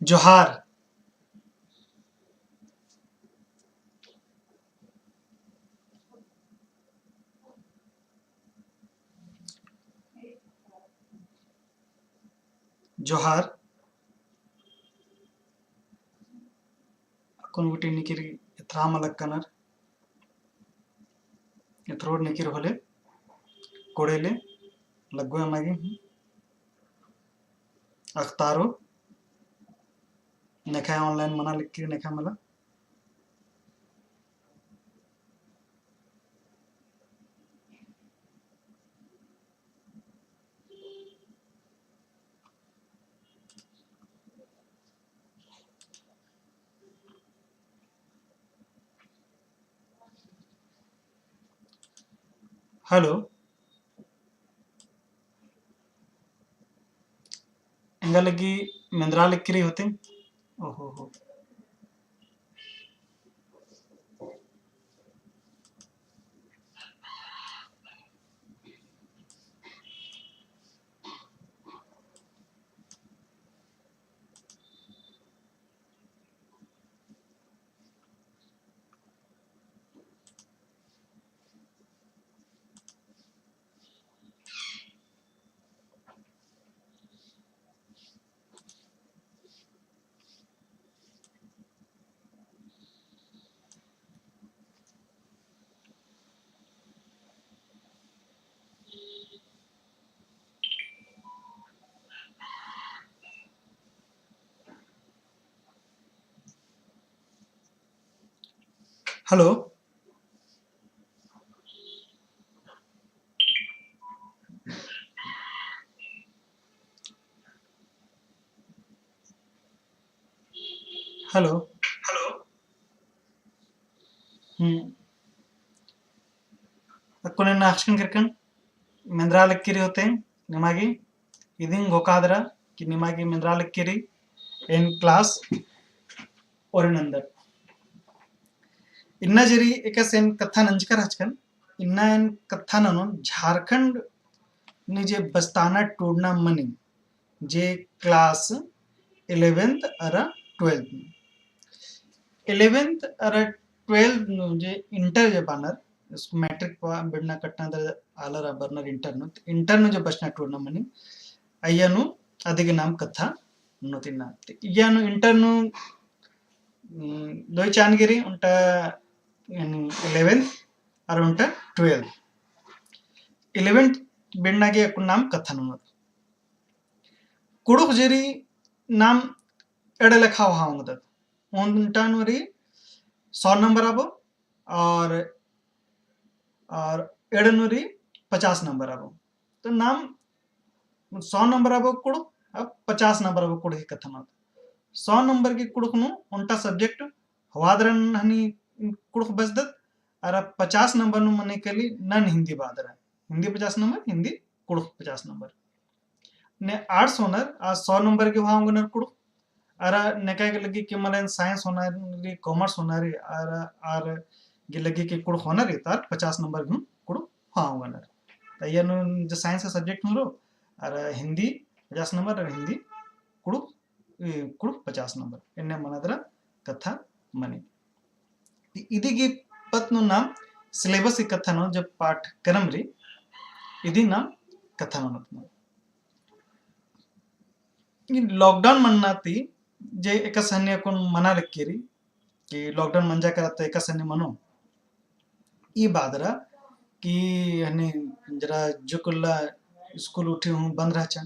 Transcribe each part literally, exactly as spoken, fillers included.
जोहार। जोहार। अक्कुन गूटी निकिर एथरा मलक कनर। एथरोर निकिर होले, कोड़े ले, लग्गो एमागे, अख़तारो, नेखा online मना लिक्की नेखा मला। Hello। एंगा लगी मेंदरा लिक्की रई होते। ओहो हो। Hello। Hello। Hello। हम्म। अक्कुन एन अख़चकन केरकन, मेंदरा लिक्की रई होते, निमागे, इदिन घोखा दरा, कि निमागे मेंदरा लिक्की रई, एन class ओरे नंदर। इन्ना जे रई एकासे एन कत्था नंजकर रहचकन, इन्ना एन कत्था ननोन झारखंड नू जे बस्ताना टूड़ना मनी, जे class eleventh अरा twelfth नू। Eleventh अरा twelfth नू जे inter जे बअनर, इसको matric पा-, बिड़ना कट्टना दरा आलर बरनर inter नू, तो inter नू जे बस्ताना टूड़ना मनी, अइय्या नू अदिगे नाम कत्था ननोत इन्ना। तो इय्या नू inter नू, उम, दोय चान गे रई, ओन्टा, यानी eleventh, अरा ओन्टा twelfth। Eleventh बिड़ना गे अक्कुन नाम कत्था ननोत। कुँड़ुख़ जे रई नाम एंड़ लेखा होआ ओंगदत। ओन्टा नू रई सौ नंबर आबो और, और एंड़ नू रई पचास नंबर आबो। तो नाम सौ नंबर आबो कुँड़ुख़, अब पचास नंबर आबो कुँड़ुख़ ही कत्था ननोत। सौ नंबर गे कुँड़ुख़ नू ओन्टा subject होआ दरा हनी कुँड़ुख़ बचदत, अरा पचास नंबर नू मने कली नन हिंदी बआ दरा। हिंदी पचास नंबर, हिंदी कुँड़ुख़ पचास नंबर। ने arts होअनर, आ सौ नंबर गे होआ ओंगनर कुँड़ुख़। अरा नेका गे लग्गी कि मला एन science होअना रई, commerce होअना रई, अरा, अरा गे लग्गी कि कुँड़ुख़ होअना रई, तो आर पचास नंबर गे हूँ कुँड़ुख़ होआ ओंगनर। तो इय्या नू जे science का subject हूँ रओ, अरा हिंदी पचास नंबर, अरा हिंदी कुँड़ुख़, ए, कुँड़ुख़ पचास नंबर। एन्ने मना दरा कत्था मनी। ती इदी गे पत्त नू नाम syllabus ही कत्था नू जब पाठ्यक्रम रई, इदी नाम कत्था ननोत। ई lockdown मन्ना ती जे एकासे हनी अक्कुन मना लिक्की रई, कि lockdown मंजा केरा तो एकासे हनी मनो। ई बआ दरा कि हनी जरा जुकुल्ला school उठी हूँ बंद रहचा।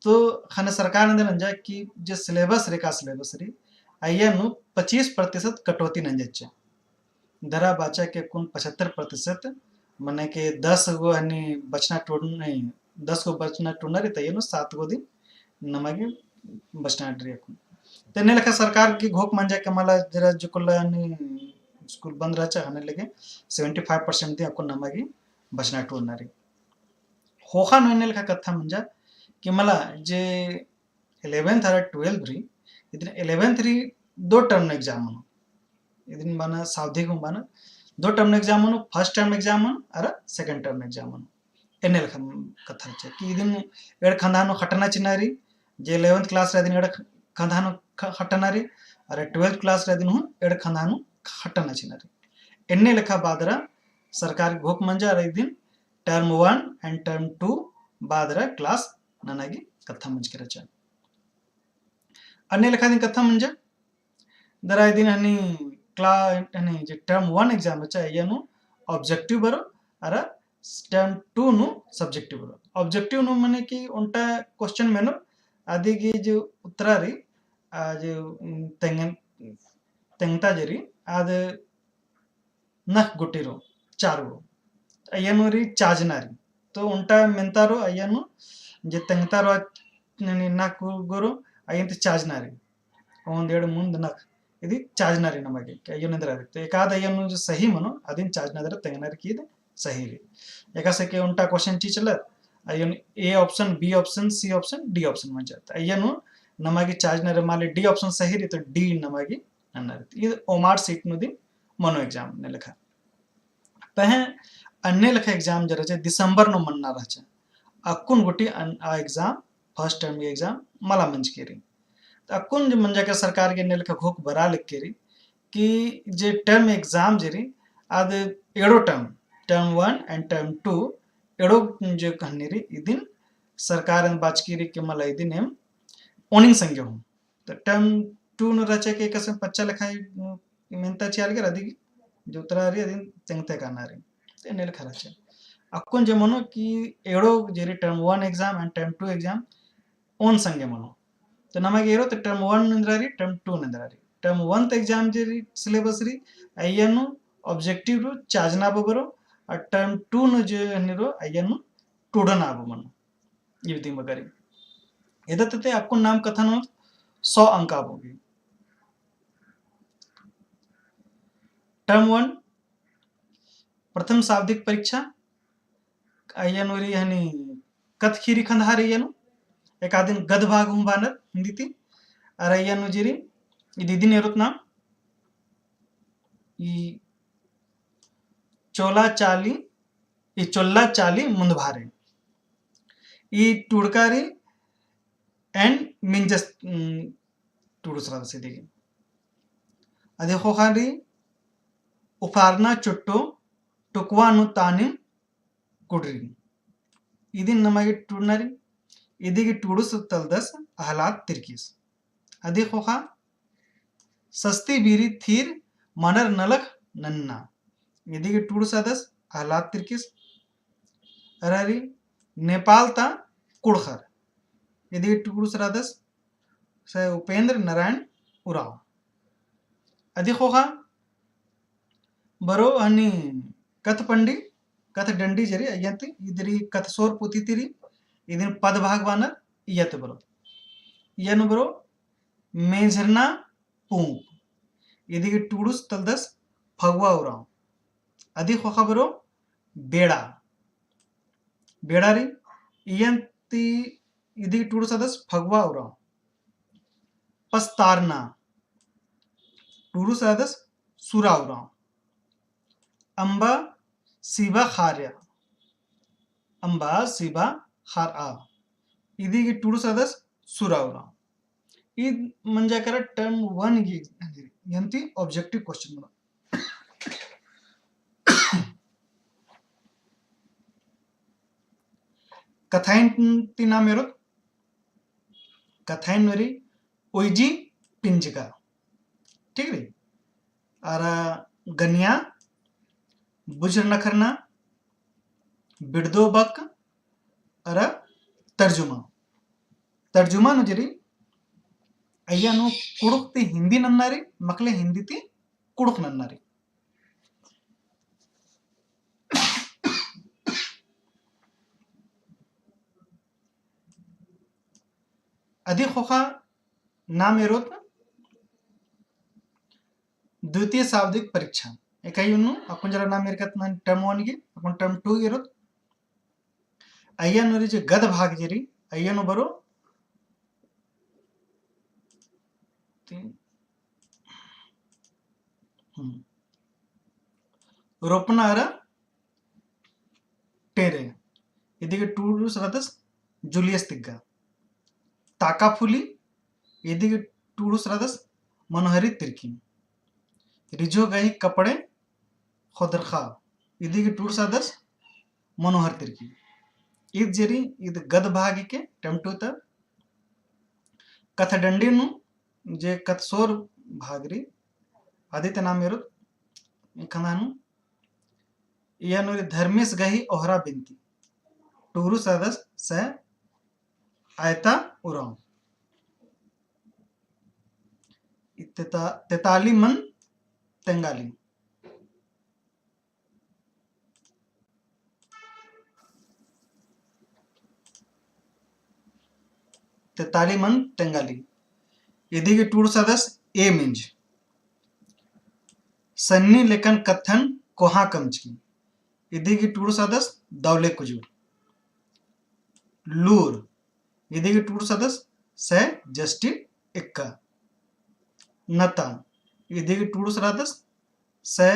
तो ख़ने सरकार नंदे नंजा कि जे syllabus रई, का syllabus रई, अइय्या नू पच्चीस प्रतिशत कटौती नंजचा। दरा बाचा के अक्कुन पचहत्तर प्रतिशत, मने के दस गो हनी बचना टूड़ना, नहीं, दस गो बचना टूड़ना रई, तो अइय्या नू सात गो दिम नमा गे बचना रई अक्कुन। तो एन्ने लेखा सरकार गे घोख मंजा के मला जरा जुकुल्ला हनी school बंद रहचा, ख़ने लगे seventy five percent दिम अक्कुन नमा गे बचना टूड़ना रई। ख़ोख़ा नू एन्ने लेखा कत्था मंजा कि मला जे eleventh अरा twelfth रई, इदिन eleventh रई दो term exam मनो। इदिन बअना सावधि को बअना दो term exam मनो, first term exam मनो, अरा second term exam मनो। एन्ने लेखा कत्था रहचा कि इदिन एंड़ खंधा नू खटना चिअना रई, जे eleventh class रई इदिन एंड़ खंधा नू ख-, खट्टना रई, अरा twelfth class रई अदिन हूँ एंड़ खंधा नू खट्टना चिअना रई। एन्ने लेखा बादरा सरकार घोख मंजा रई अदिन term one and term two बादरा class नना गे कत्था मंजकी रहचा। अन्ने लेखा अदिन कत्था मंजा दरा अदिन हनी क्ला-, हनी जे term one exam रहचा अइय्या नू objective बरो, अरा term two नू subjective बरो। Objective नू मने कि ओन्टा question मेनो, अदिगे जे उत्तरा रई, आ जे, उम, तेंगन, तेंगता जे रई, आद नख गुट्ठी रओ, चार गो। अइय्या नू रई चाजना रई। तो ओन्टा मेन्ता रओ, अइय्या नू जे तेंगता रओ, ननी नख गो रओ, अइय्या ती चाजना रई। ओन्द एंड़ मुन्द नख। इदी चाजना रई नमा गे, कि अइय्या नू एन्दरा रई। तो एकाद अइय्या नू जो सही मनो, अदिन चाजना दरा तेंगना रई कि ईद सही रई। एकासे कि ओन्टा question चिच्चलर, अइय्या नू A option, B option, C option, D option मंजा। तो अइय्या नू नमा गे चाजना रई, मान ले D option सही रई, तो D नमा गे नन्ना रई। ईद ओमार seat नू दिम मनो exam ने लेखा। पहें अन्ने लेखा exam जे रहचा दिसंबर नू मन्ना रहचा। अक्कुन गुट्ठी अन-, आ exam, first term गे exam मला मंजकी रई। तो अक्कुन जे मंजा के सरकार गे ने लेखा घोख बरा लगी रई कि जे term exam जे रई, आद एंड़ो term, term one and term two, एंड़ो जे कहनी रई, इदिन सरकार एन बाचकी रई कि मला इदिन एम ओनिन संगे हूँ। तो term two नू रहचा के एकासे पच्चा लेखा ही, उम, मेन्ता चिआ लगी रई, अदिगे जो उत्तरा रई अदिन तेंगते काना रई। तो एन्ने लेखा रहचा। अक्कुन जे मनो कि एंड़ो जे रई term one exam and term two exam ओन संगे मनो। तो नमा गे एरो तो term one नू एन्दरा रई, term two नू एन्दरा रई। Term one ता exam जे रई syllabus रई, अइय्या नू objective रओ, चाजना बओ बरो, और term two नू जे हनी रओ, अइय्या नू टूड़ना बओ मनो। इवती मगरी। एदा तते अक्कुन नाम कत्था नू सौ अंक आबो गे। Term one, प्रथम शाब्दिक परीक्षा, अइय्या नू रई हनी कत्थ ख़ीरी खंदहा रई अइय्या नू, एकादिन गद्य भाग हूँ बअनर हिन्दी ती, अरा अइय्या नू जे रई, इदिन एरोत नाम, ई चोला चाली, ई चोल्ला चाली मुन्दभारे। ई टूड़का रई एन मिंजस, उम, टूड़ुस रअदस इदिगे। अदी ख़ोख़ा रई उफारना चुट्टो टुकवा नू तानिम कुड़री। इदिन नमा गे टूड़ना रई, इदिगे टूड़ुस तलदस अहलाद तिर्कीस। अदी ख़ोख़ा सस्ती बीरी थीर मनर नलख नन्ना। इदिगे टूड़ुस रअदस अहलाद तिर्कीस। अरा रई नेपाल ता कुँड़ुख़र। इदिगे टूड़ुस रअदस से उपेंद्र नारायण उराँव। अदी ख़ोख़ा बरो हनी कत्थ पंडी, कत्थ डंडी जे रई अइय्या ती, ईद रई कत्थ सोर पुथी ती रई, इदिन पद भाग बअनर, इय्या ती बरो। इय्या नू बरो मेंझरना पूँप, इदिगे टूड़ुस तलदस फगुआ उराँव। अदी ख़ोख़ा बरो बेड़ा, बेड़ा रई, इय्या ती इदिगे टूड़ुस रअदस फगुआ उराँव। पस्तारना, टूड़ुस रअदस सुरा उराँव। अम्बा सिबा ख़ारआ, अम्बा सिबा ख़ारआ। इदिगे टूड़ुस रअदस सुरा उराँव। ईद मंजा केरा term one गे, यानी objective question बनो। कत्थाइन ती नाम एरोत, कत्थाइन नू रई उइजी पिंजका, ठीक रई? अरा गनिया, बुझर नखरना, बिड़दो बक, अरा तर्जुमा। तर्जुमा नू जे रई, अइय्या नू कुँड़ुख़ ती हिन्दी नन्ना रई, मखले हिन्दी ती कुँड़ुख़ नन्ना रई। अदी ख़ोख़ा नाम एरोत द्वितीय शाब्दिक परीक्षा। एका अइय्या नू अक्कुन जरा नाम एरकत नन term one गे, अक्कुन term two गे एरोत। अइय्या नू रई जे गद्य भाग जे रई, अइय्या नू बरो तीन, हम्म। रोपना अरा टेरे। इदिगे टूड़ुस रअदस जूलियस तिग्गा। ताका फूली, इदिगे टूड़ुस रअदस मनोहरी तिर्की। रिझो गही कपड़े ख़ोदरख़ा, इदी गही टूड़ुस रअदस मनोहर तिर्की। ईद जे रई, ईद गद्य भाग हिके, टेमटू ता। कथडंडी नू जे कत्थसोर भाग रई, अदी ता नाम एरोत एखंदा नू, इया नू रई धर्मेस गही ओहरा बिनती। टूड़ुस रअदस सै आयता उराँव। तेता-, तेताली मन तेंगाली। तेताली मन तेंगाली। इदी गही टूड़ुस रअदस ए मेंज। सन्नी लेकन कत्थन कोहाँ कमचकी। इदी गही टूड़ुस रअदस दौले कुजूर। लूर। इदी गही टूड़ुस रअदस सै जस्टिन एक्का। नता। इदी गही टूड़ुस रअदस सै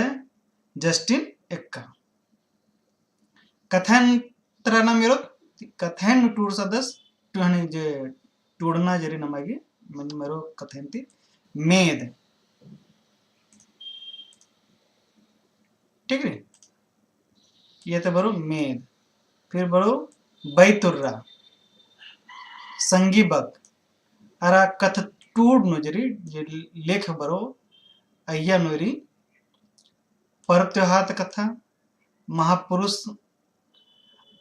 जस्टिन एक्का। कत्थन तरा नाम एरोत, कत्थन नू टूड़ुस रअदस, टूहनी जे टूड़ना जे रई नमा गे, मन मेरो कत्थन ती मेद। ठीक रई? इया ता बरो मेद। फिर बरो बैतुर्रा, संगी बक, अरा कत्थटूड़ नू जे रई, जे लेख बरो, अइय्या नू रई, पर्व त्योहार ता कत्था, महापुरुष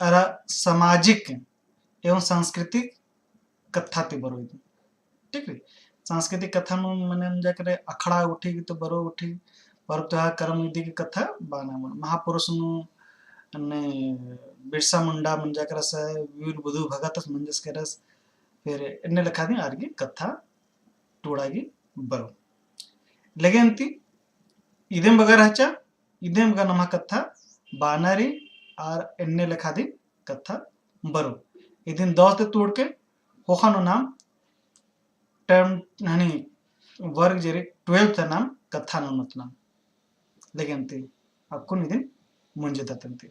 अरा सामाजिक एवं सांस्कृतिक कत्था ती बरो इदी। ठीक रई? सांस्कृतिक कत्था नू मने मंजा केरा अखड़ा गुट्ठी ती बरो गुट्ठी, पर्व त्योहार करम इदी गही कत्था बअना मन। महापुरुष नू अन्ने बिरसा मुंडा मंजा केरस, वीर बुधु भगतस मंजस केरस, फिर एन्ने लेखा दिम आर गही कत्था टूड़ा गही बरो। लेकिन ती इदिम बगर रहचा, इदिम गा नमा कत्था बअना रई, आर एन्ने लेखा दिम कत्था बरो। इदिन दौ ती टूड़के ख़ोख़ा नू नाम term हनी वर्ग जे रई twelve ता नाम कत्था ननोत नाम। लेकिन ती अक्कुन इदिन मुंजदत ती।